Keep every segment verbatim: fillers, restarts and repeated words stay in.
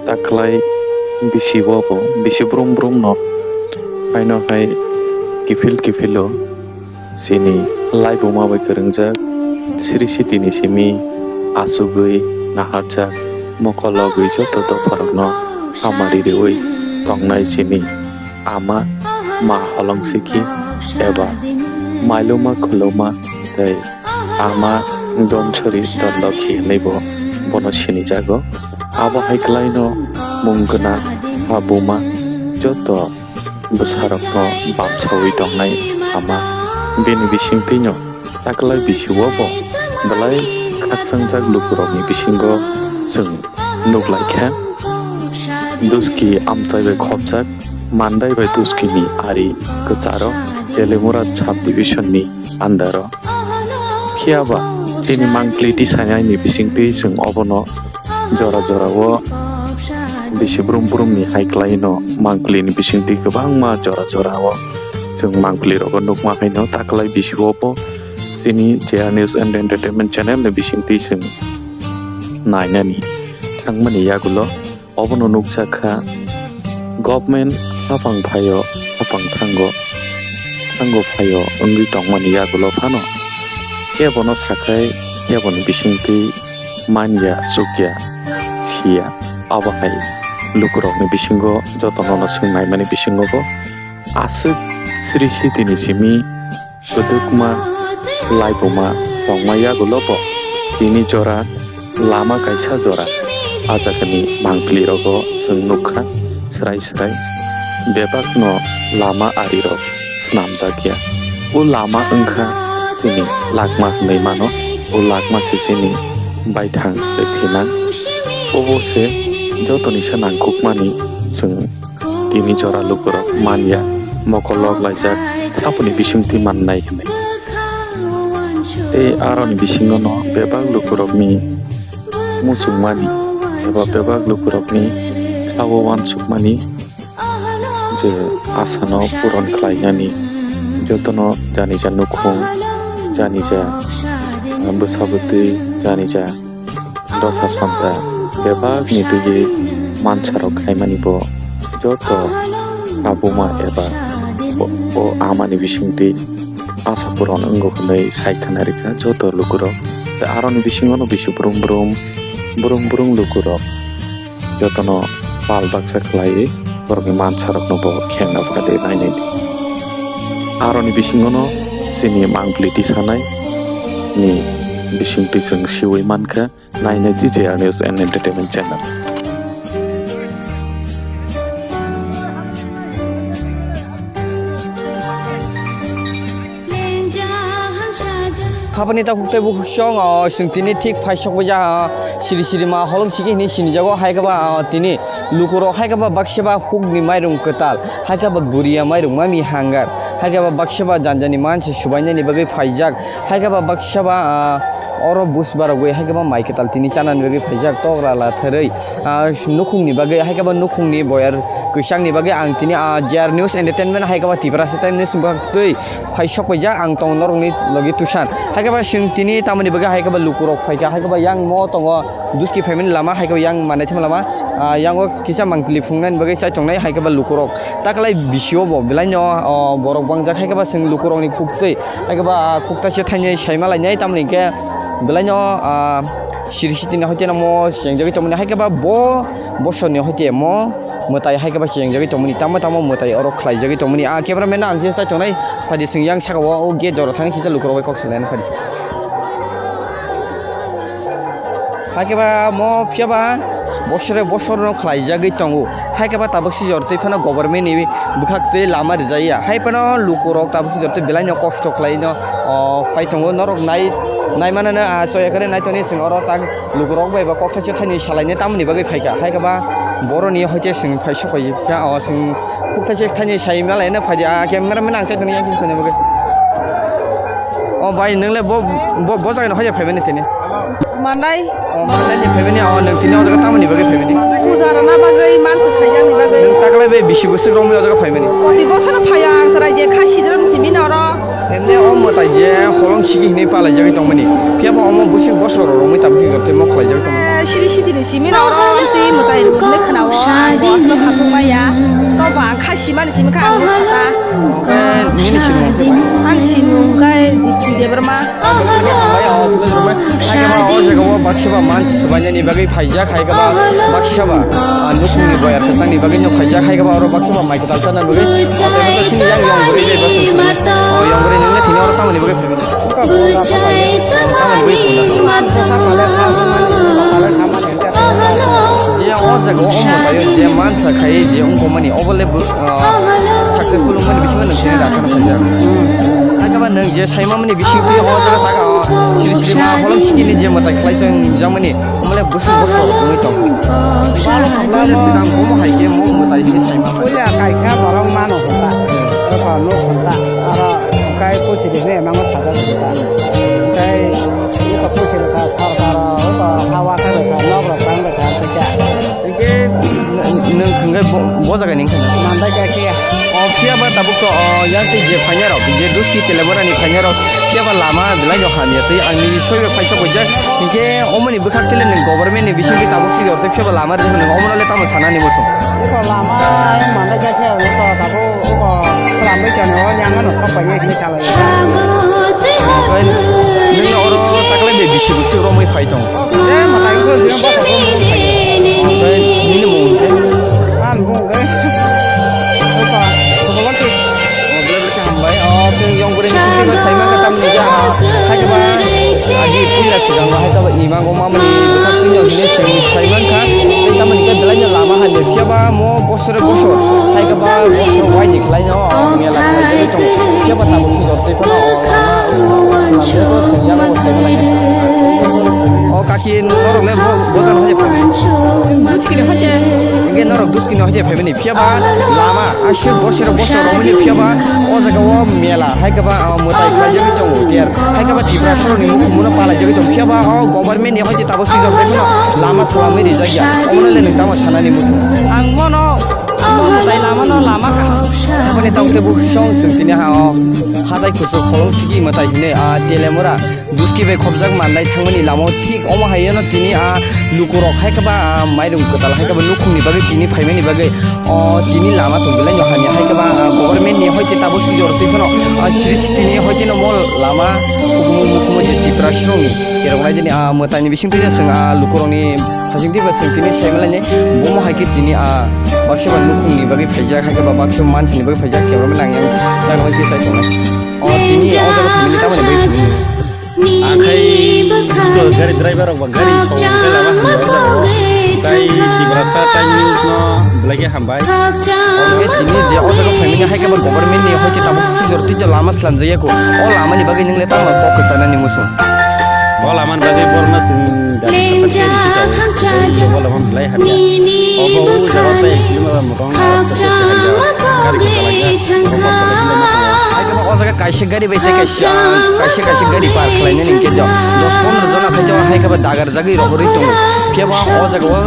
Taklai bisi o bo bisi brum brum no haino hai kiphil kiphilo chini laibuma bai kwrwngjak Sri Siti ni simi achugwi naharjak mokologwi joto dopharokno hamari riwi tongnai chini ama ma holong sikhi eba mailuma khuluma tei ama Donsori Tondokhi hinwi bo bono sinijago. Abo hai kwlaino mung gwnang ha buma joto bwsarokno bamsawi tongnai ama. Bini bisingtwino taklai bisi o bo belai khakchangjak lukurokni bisingo chwng nuklaikha. Duski amchai bai khopjak, mandai bai duskini ari kwcharo Telimura sub division ni under o. Phiya ba chini mangpli tisanaini bisingtwi chwng obono jora jora o bisi brum brum ni hai kwlaino mangpli ni bisingtwi kwbangma jora jora o chwng mangpli rogo nukma haino taklai bisi o bo chini J R News and Entertainment channel ni bisingtwi chwng nainani thangmani yagulo obono nukjak kha. Government hafang phaio, hafang thango, thango phaio wngwi tongmani yagulo phano kebono sakhai keboni bisingtwi manya, chukya, siya. Abo hai lukurokni bisingo jotono no swngnaimani bisingo bo aswk Sri Siti ni simi kwdwkma laibuma tongma yagulo bo tini jora lama kaisa jora. A jagani mangpli rogo chwng nukha srai srai bebakno lama arirok swnamjakya. O lama wngkha chini lakma hinwi mano, o lakma se chini baithang tei thinang. Obo se jotoni se nangkukmani chwng tini jora lukurok manya, mokolok laijak, saponi bisingtwi mannai hinwi. Tei aroni bisingono bebak lukurokni muchungmani eba bebak lukurokni kha-o uansukmani je asano puron khlainani jotono janija nukhung, janija bwsa bwtwi, janija dosa sonta bebakni twi mansarok khaimani bo joto abuma eba o, o amani bisingtwi asa puron wngo hwnwi sai khna rikha joto lukurok. Tei aroni bisingono bisi brum brum, brum brum lukurok jotono pal baksa khlaiwi borokni mansarokno bo khengna phadi nainai di. Aroni bisingono chini mangpli tisanai ni bisingtwi chwng siwi mankha. Nainai di J R News and Entertainment Channel. Khapani takhuk tei bukhuk song, o, chwng tini thik phaisok baija, o, siri siri ma holong sigi hinwi sinijago, hai khe ba, o, tini lukurok hai khe ba baksa ba hukni mairung kwtal, hai khe ba guriya mairung mami hangar, hai khe ba baksa ba janjani mansi subainani bagwi phaijak, hai khe ba baksa ba, o, Oro buj barogwi hai khe bo mai kwtal tini chanani bagwi phaijak, tok rala thwrwi, ah, nukhungni bagwi, hai khe bo nukhungni boyar kwchangni bagwi ang tini, ah, J R News Entertainment hai khe bo Tiprasa Times ni bwkhak twi phaisok paijak ang tongo norokni logi Tushan. Hai khe bo chwng tini tamoni bagwi hai khe bo lukurok phaikha, hai khe bo yang mo tongo Duski phaimani lama, hai khe bo yang manai thwima lama, ah, yango kisa mangpili phunuknani bagwi chai tongnai, hai khe bo lukurok taklai bisio bo belaino, oh, borok bangjak, hai khe bo chwng lukurokni kuk twi Hai khe ba, ah, kuk taisa thainwi saima lainai, tamoni hwnkhe belaino, ah, siri sitini hoite namo chengjagwi tongmani. Hai khe ba bo bosorni hoite mo mwtai hai khe ba chengjagwi tongmani. Tamo tamo mwtai oro khlaijagwi tongmani. Ah, camera man no ang khe chai tongnai. Phaidi chwng yang saka o, o gate jora thangwi kisa lukurok bai kok salaina phaidi. Hai khe ba mo phiya ba bosore bosorno khlaijagwi tongo. Hai khe ba tabuk si jor twi phano government ni bwkhak twi lama rijaya. Hai phano lukurok tabuk si jor twi belaino kosto khlaino, o, phai tongo. Norok nai, nai manano, ah, soya khe nai toni chwng oro tak lukurok bai bo kok thaisa thaini salaini tamoni bagwi phaikha. Hai khe ba boroni hoite chwng phai sokoi kha, o, chwng khuk thaisa thaini sai malaino phaidi, ah, camera man ang chai toni yang kisa phaina bagwi. O bai, nwng le bo, bo, bo jagani hoja phaimani tini? Mandai. O, Mandai ni phaimani, o, nwng tini o jaga tamoni bagwi phaimani? Puja rwna bagwi, mansi khaijakni bagwi. Nwng taklai bai bisi bwswk romwi o jaga phaimani? Proti bosor phaiya ang chwrai je kha sidram simi no oro. Emne o mwtai je holong sigi hinwi palaijagwi tongmani. Phiya bo omo bwswk bosor romwi tabuk sijor tei mokhlaijagwi tongmani. Eh, siri sitini simi na oro amtwi mwtai rwgwlai khna o. Ang bo aswk sasuk maya. To ba ang kha simani simi kha ang nukha ta. Oke, nini sinimung khe bai? Ani sinimung khe Dipti Debbarma. Bai o, sini rwgwi. Hai khe ba o jaga o baksa ba mansi swbainani bagwi phaijak, hai khe ba baksa ba, ah, nukhungni boyar kwchangni bagwi no phaijak, hai khe ba oro baksa ba mai kwtal chana bagwi. O tei bwsa sini yang yong bwrwi bai bwsa sini. O yong bwrwi nungni thini oro tamoni bagwi phai mano? Tamoni bagwi phai mano? Je o jaga o omo tayo je mansa khai je ungko mani obo le bo, ah, successful wngmani bisingo nung sini dakha no phaijak. Hakhe ba nung je saima mani bising twi o jaga taka o siri siri ma holom sikini je mwtai khlai chong jamani. Omole bwswk bwswk wngwi tong. Balo khamlamo. Sidang omo hai khe mo mwtai hinwi saima mani. Puila kaisa borok mano hwnta. Eko nuk hwnta. Aro kai pusi de ne mango sada hwnta. Kai eko pusi ka sarkaro eko hawa ka ka nok rok tang ka ka. Hingke nwng hingke bo, bo jaga ni wngkha na? Mandai ka khe. O phiya ba tabuk to, o yang tei je phainai rok, je duski telemora ni phainai rok, phiya ba lama belai no hamya tei ang ni soi bai phaisa koi jak. Hingke omo ni bwkhak tele nwng government ni bising twi tabuk si jor tei phiya ba lama rwjak nwng omo no le tamo sana ni muchung. Eko lama mandai ka khe, eko tabuk, eko khwlam bai khe, o yang no sok pai nai hinwi sa lai. Okai, nwng oro taklai de bisi bisi romwi phai tong. Eh, mwtai wngkha, bini bosong wngkha. Okai, nini mung khe? Ang bung khe. Oka, sobolaki. O, belai belai khe hambai. O, chwng yong bwrwi ni khuti bai saima khe tamni khe, ah, hai khe ba, agi puila swkang hai khe ba imang o mamani bwkhak twi no hinwi chwng sai mankha. Tei tamoni khe belai no lama hamya phiya ba mo bosore bosor, hai khe ba bosor waini khlai no mela khlai jagwi tongo. Phiya ba tabuk sujor tei phano o lama swnamjak o chwng yago bo sai mani. O kaki norok le bo, bo jano hai phai. Duskini hoite. Hingke norok duskini hoite phaimani phiya ba lama aswk bosero bosor romani phiya ba o jaga o mela hai khe ba, o mwtai khlai jagwi tongo ter hai khe ba Tiprasarok ni mukhung muno palai jagwi tongo phiya ba o government ni hoite tabuk sijor tei phano lama swlamwi rijak ya omono le nwng tamo sanani muchung. Ang bono, bono tai lama no lama kaham. Aboni tamo tei bo song chwng tini ha o hatai kuchuk holong sigi mwtai hinwi a telemora duski bai khopjak mannai thangmani lama o thik omo hai no tini a lukurok hai khe ba a mairung kwtal hai khe ba nukhungni bagwi tini phaimani bagwi o tini lama tong belai no hamya hai khe ba a government ni hoite tabuk sijor twi phano a siri sitini hoite no mol lama hukumu mukumu je Tiprasarokni kerok nai dini a mwtai ni bising twi chwng a lukurokni Hasing twi ba chwng tini sai manlainai, bomo hai khe tini a baksa ba nukhungni bagwi phaijak, hai khe ba baksa mansani bagwi phaijak, cameraman ang yang jaga bai khe chai tongnai. O tini o jaga phaimani tamoni bagwi phaimani. Akhai ito gari driver rok ba gari song tei lama hamya o jaga o. Tai Tiprasa tai news no belai khe hambai. Omo khe tini je o jaga phaimani hai khe ba government ni hoite tabuk sijor twi lama slamjak ya kho. O lama ni bagwi nung le tamo kok kwchanani muchung. O lama ni bagwi borok no chwng Gari kaphar khe rikhe chawi, tei o lama belai hamya. Obo o jaga tei kilometer motong khe hamya. Gari khe chalaijak, obo kosto khe belai ma tongo. Hai khe o jaga kaisa gari bai tei kaisa, kaisa kaisa gari par khlainani hwnkhe jo dos pondro jona phai tong hai khe ba dagar jagwi rohorwi tongo. Phiya ba o jaga o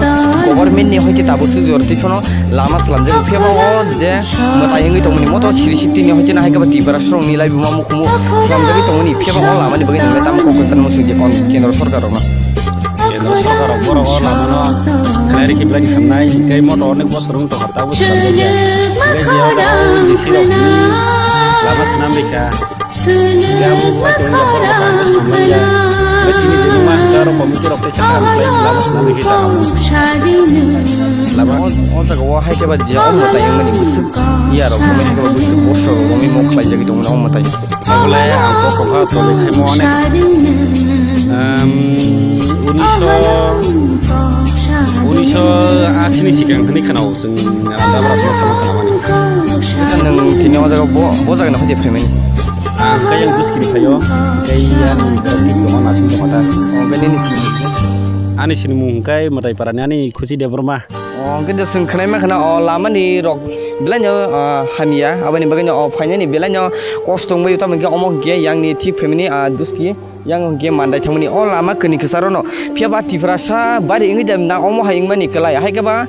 government ni hoite tabuk se jor twi phano lama slamjak. Phiya ba o je mwtai wngwi tongmani moto siri sitini hoite na hai khe ba Tiprasarokni laibuma mukumu slamjagwi tongmani. Phiya ba o lamani bagwi nwngle tamo kok kwchangma swijak kon kendro sorkar rokno. Kendro sorkar rok borok o lamano khlai rikhi belai ni khamnai, tei moto onek bosor wng tongkha, tabuk slamjakya. Tei je o jaga o J C rok simi lama swnam rikha. Tei abo bai tongya borok rok ang swnam manya. Tei tini je numa hwnkha aro committee rok tei sakha ang khlai lama swnam rikhi sakha. Lama o, o jaga o hai khe ba je o mwtai wngmani bwswk ya rok wngmani hai khe ba bwswk bosor rok wngwi mok khlai jagwi tongmani o mwtai. Obolai ang kok tongkha tolwi khaimo onek, em, unisho, unisho asi ni sikang hinwi khwnao chwng anda bara sama sama khwnamani. Nwng tini o jaga bo, bo jaga ni hoite phaimani? Ang khe yang Duskini phaio, tei yang Duskini tongo, nasing tongo ta. O, bini ni sini? Ani sinimung hwnkhe Mwtai Parani ani Khusi Debbarma. O, hwnkhe de chwng khwnai mankha na, o, lama ni rok belai no, ah, hamya, aboni bagwi no, o, phainani belai no kosto wngwi, tamo hwnkhe omo hwnkhe yang ni thik phaimani, ah, Duski, yang hwnkhe Mandai thangmani, o, lama kwnwi kwcharo no, phiya ba Tiprasa bari wngwi de na, omo hai wngmani kwlai, hai khe ba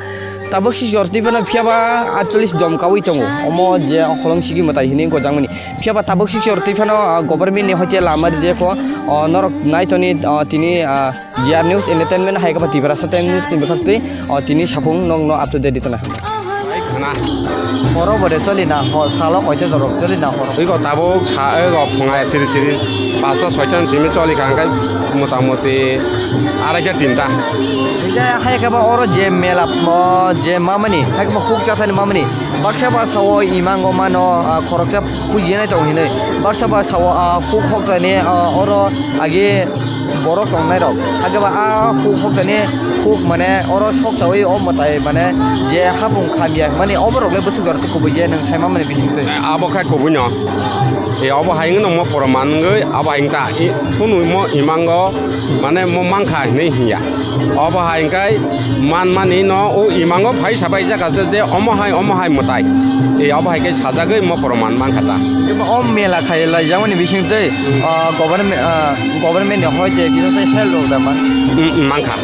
Tabuk six jor twi phano phiyaba atchollish dom kaui tongo. Omo je Holong Sigi mwtai hinwi gojangmani. Phiyaba tabuk six jor twi phano, ah, government ni hoite lama rijeko, oh, norok naitoni, oh, tini, ah, G R News Entertainment hai khe ba Tiprasa Times ni bwkhak twi, oh, tini saphung nokno up to date ditona hambai. Khana. Horo bode choli na, hor salo koite jorok choli na hor. Ui ko tabuk sa, ui ko phungai siri siri pasta soita ni simi choli kha hwnkhe mota moti arai khe tinta. Hingke hai khe ba oro je mela, mo, je mamani, hai khe ba huk chathani mamani. Baksa ba sao imango mano, ah, khoroksa puji nai tongo hinui. Baksa ba sao, ah, huk hok tani, ah, oro agi borok tongnai rok. Hakhe ba a huk hok tani huk mane oro sok chaui o mwtai mane je hapung khamya mani oborok le bwswk jora twi kubui je nwng saima mani bising twi. Abo khe kubui no. E obo hai wngno mo poro man wngwi abo hai wngkha. I phunui mo imango mane mo mankha hinui hinya. Obo hai wngkai man mani no o imango phai sabai jaka je, je omo hai omo hai mwtai. E obo hai khe sajagwi mo poro man mankha ta. Eba o mela khai lai jagmani bising twi, ah, government, ah, Government ni hoi je kisa sai help rok da man. Mm, mm, mankha.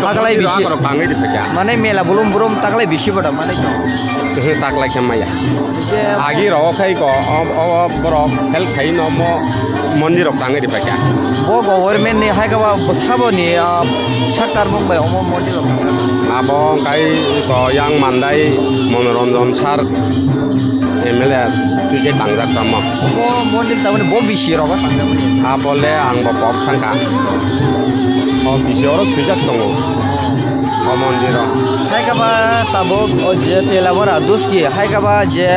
Taklai bisi. Rok tangwi di phaikha. Mane mela bulum burum taklai bisi boda mane to. Ehe, taklai khe maya. Je agi rok khai ko, o, o, o, borok help khai no mo mondir rok tangwi di phaikha. Bo government ni hai kaba sabo ni, ah, saktar mung bai omo mondir rok. Abo kai ko yang mandai Monoranjan sir. M L A twi khe tangjak tamo. Bo mondir tamani bo bisi rogo tangjak mani. Abo le ang bo kok thangkha. O bisi oro swijak tongo. O mondir o. Hai khe ba tabuk o je Telabora Duski, hai khe ba je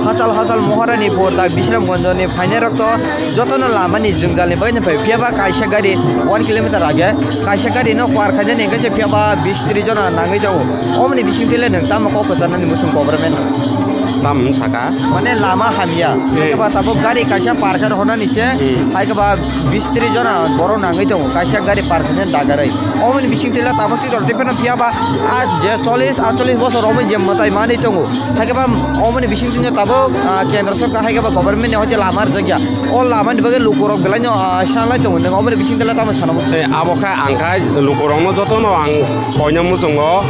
Hachal Hachal Moharani Pur tak Bisramganj ni phainai rok to jotono lama ni jwngjal ni bagwi no phai. Phiya ba kaisa gari one kilometer age, kaisa gari no par khainani hwnkhe se phiya ba bis tris jona nangwi jago. Omoni bising twi le nwng tamo kok kwcharnani muchung government no? Tam wng saka. Mane lama hamya. Hmm. Hai khe ba tabuk gari kaisa park khe rohornani se, Hmm. hai khe ba bis tris jona borok nangwi tongo, kaisa gari park khe dagarwi. Omoni bising twi le tabuk si jor twi phano phiya ba, ah, je chollish, atchollish bosor omoni je mwtai manwi tongo. Hai khe ba omoni bising twi tabuk, ah, kendro sorkar hai khe ba government ni hoite lama rijak ya. O lama ni bagwi lukurok belai no, ah, sanlai tongo. Nwng omoni bising twi le tamo sanamo? Eh, abo khe ang khe lukurokno jotono ang koina muchungo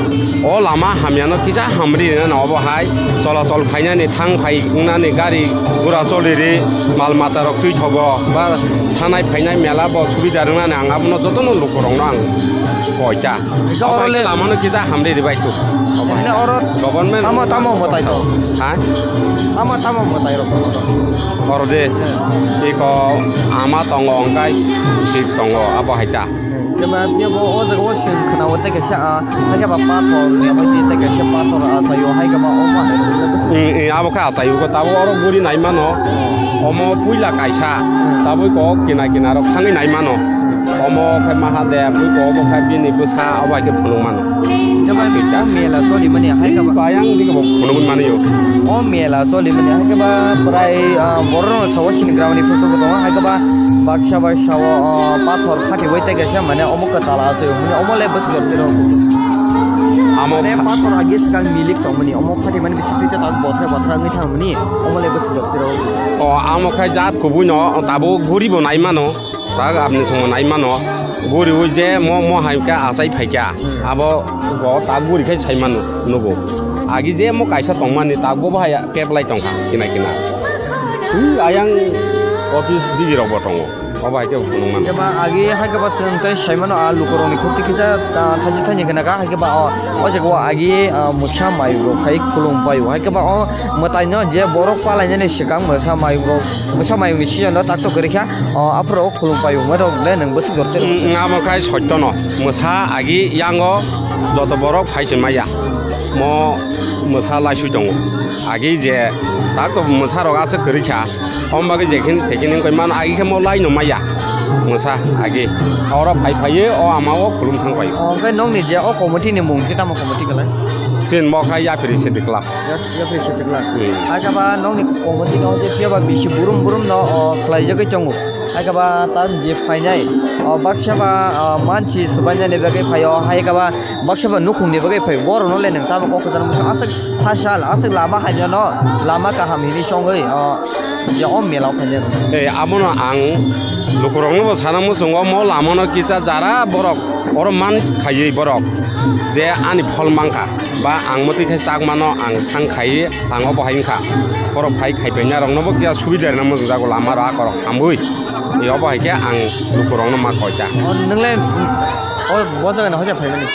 o lama hamyano kisa hamri rwnani obo hai cholachol phainani thang phai wngnani gari gura choli ri mal mata rok twi thogo ba thanai phainai mela bo subida rwnani ang abono jotono lukurokno ang koita. Oro le lamano kisa hamri ri bai tu. Ene oro government tamo tamo mwtai to. Ha? Tamo tamo mwtai rok. Oro de iko ama tongo, wngkai sik tongo, abo hai ta. Kema, kema bo o jaga o seng khna o tei kaisa, ah, hai khe ba pathor ni abo tei kaisa pathor, ah, achaio, hai khe ba omo hai rok. Mm, mm, abo khe achaio, tabuk oro guri nai mano. Omo puila kaisa, tabuk ko kina kina rok thangwi nai mano. Omo khe Mahadev, ui ko obo khe bini bwsa, obo hai khe phunuk mano. Khe ba o mela choli mani hai khe ba. Bayang dik bo phunuk mani yo. O mela choli mani hai khe ba prai, ah, borok rok sawa sini gram ni photo bo tongo, hai khe ba baksa baksa o, ah, pathor phati bai tei kaisa mane omo kwtal achai mani omo le bwswk twi rok. Amo mane pathor agi swkang milik tong mani omo phati mani bisi twi ta bothra bothra wngwi thang mani omo le bwswk twi rok. O amo khe jat kubui no tabuk guri bo nai mano. Tak apni songmo nai mano, guri ui je mo, mo hai khe achai phai kha, abo bo tak guri khe sai mano nugo. Agi je mo kaisa tong mani tak bo bahai kep lai tong kha kina kina. Ui ayang office digi rok bo tongo, obo hai khe bo phunuk mano. Khe ba agi hai khe ba chwng tei sai mano a lukurok ni khukti kisa, ah, thachi thaini khe na kha hai khe ba o, o jaga o agi, ah, muksa mayung rok hai khulum pai o hai khe ba o mwtai no je borok palai nani swkang muksa mayung rok, muksa mayung ni season no tak tok kwrwi kha. O, aphuru o khulum payung rok le nwng bwswk jor twi rw. Wng, wng, amo khai sotto no. Mwsa agi yango joto borok phai se maya. Mo mwsa laisui tongo. Agi je tak to mwsa rok aswk kwrwi kha. Om bagwi je khin, te khin wng koi mano agi khe mo lai no maya. Mwsa agi. Oro phai phai o ama o khulum thang pai. O, hwnkhe nokni je o committee ni mung khe tamo committee kwlai? Sin mo kha yapri se dikla. Yap-, yapri se dikla. Hmm. Hai kha ba nokni committee no je phiya ba bisi burum burum no, o, khlai jagwi tongo. Hai kha ba ta je phainai, o, baksa ba, o, mansi subainani bagwi phaio. Hai kha ba baksa ba nukhungni bagwi phai. Borok no le nang tamo kok kwchang muchung aswk ha sal, aswk lama hai no, lama kaham hini songwi, o, je o mela o phainai. Ei, abono ang lukurokno bo sana muchungo mo lamano kisa jara borok oro mansi khaiwi borok je ani phol mankha ba ang motwi khe chak mano ang thang khaiwi ang obo hai wngkha. Borok phai khaipaina rokno bo kisa subida rwna muchungjago lama rok akorok hamwi. Ei obo hai khe ang lukurokno ma koita. O, nwng le, o, bo jaga ni hoja phaimani?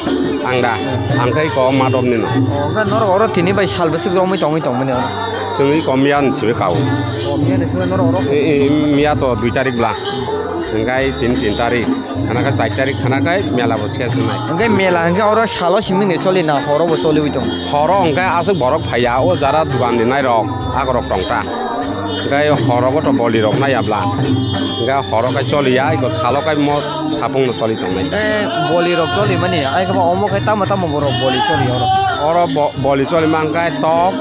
Ang da, ang khe ko madop ni no. O, hwnkhe norok oro tini bai sal bwswk romwi tongwi tongmani oro? Chwngwi ko miya ni simi kao. O, miya ni simi norok oro? E, e, miya to dui tarik bla. Hwnkhe tin, tin tarik. Khana khe char tarik khana khe mela bo se sunai. Hwnkhe mela hwnkhe oro salo simi ni choli na horo bo choliwi tong? Horo hwnkhe aswk borok phaiya, o jara dugan ni nai rok, akorok tong ta. Hwnkhe horo bo to boli rok nai ya bla. Hwnkhe horo khe choliya, iko salo khe mo sapung no choli tongnai. Eh, boli rok choli mani, ai khe ba omo khe tamo tamo borok boli choli oro. Oro bo-, boli choli man khe tok,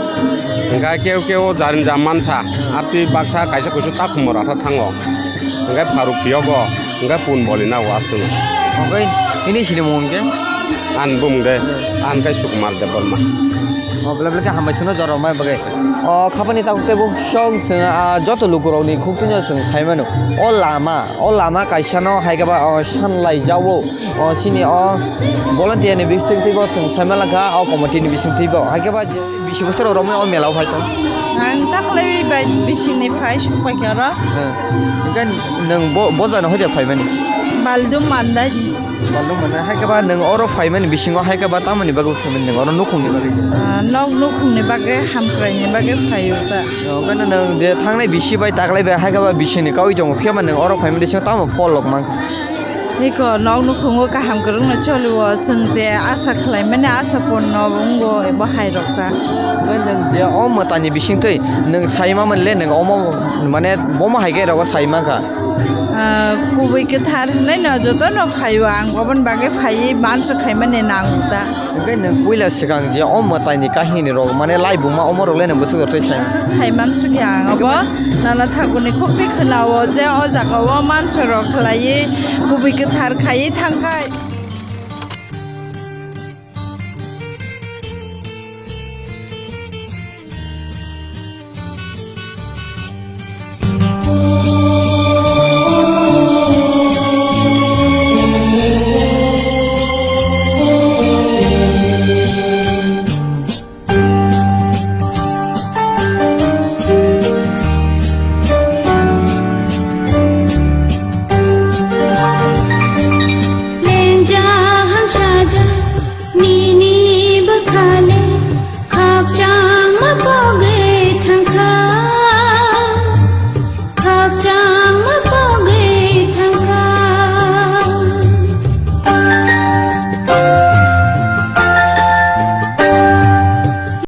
hwnkhe keu keu jarin jam mansa, atwi baksa kaisa kuisu takhumor atha thango. Hwnkhe pharuk phiyogo, hwnkhe pun boli na o aswk. Hwnkhe ini sini mung khe? An bumung de, an khe Sukumar Debbarma. O, belai belai khe hambai sino jorok mai bagwi. O, khapani tabuk teibo song chwng, ah, joto lukurokni khuk tino chwng sai mano. O lama, o lama kaisa no hai khe ba, o, sanlai jao. O, chini o volunteer ni bising teibo chwng sai manlakha, o committee ni bising teibo. Hai khe ba je bisi bosor rok romwi o mela o phai tong. Ang takhwlai bai bising ni phai suk pai khe oro. Hmm. Hwnkhe nwng bo, bo jana hoide phaimani? Baldung mandai. Baldung mane hai khe ba nwng oro phaimani bisingo hai khe ba tamoni bagwi phaimani nwng oro nukhungni bagwi? Ah, nok nukhungni bagwi, hamkraini bagwi phaio ta. O, hwnkhe nwng je thangnai bisi bai taklai bai hai khe ba bisini kaui tongo, phiya ba nwng oro phaimani bisingo tamo phol rok mankha? Eko nok nukhungo kaham kwrwngno cholio, chwng je asa khlaimani asa ponno wngbo ebo hai rok ta. Hwnkhe nwng je o mwtaini bisingtwi nwng sai mamani le nwng omo mane bomo hai khe rogo sai mankha? Ah, kubui kwthar hinwi no jotono phaio, ang oboni bagwi phaiwi manso khaimani nango ta. Hwnkhe nwng puila swkang je o mwtaini kahini rok mane laibuma omo rok le nwng bwswk rok tei sai. Aswk sai manso khe ang obo nana thaguni khukti khwnao je o jaga o manso rok khlaiwi kubui kwthar khaiwi thangkhai.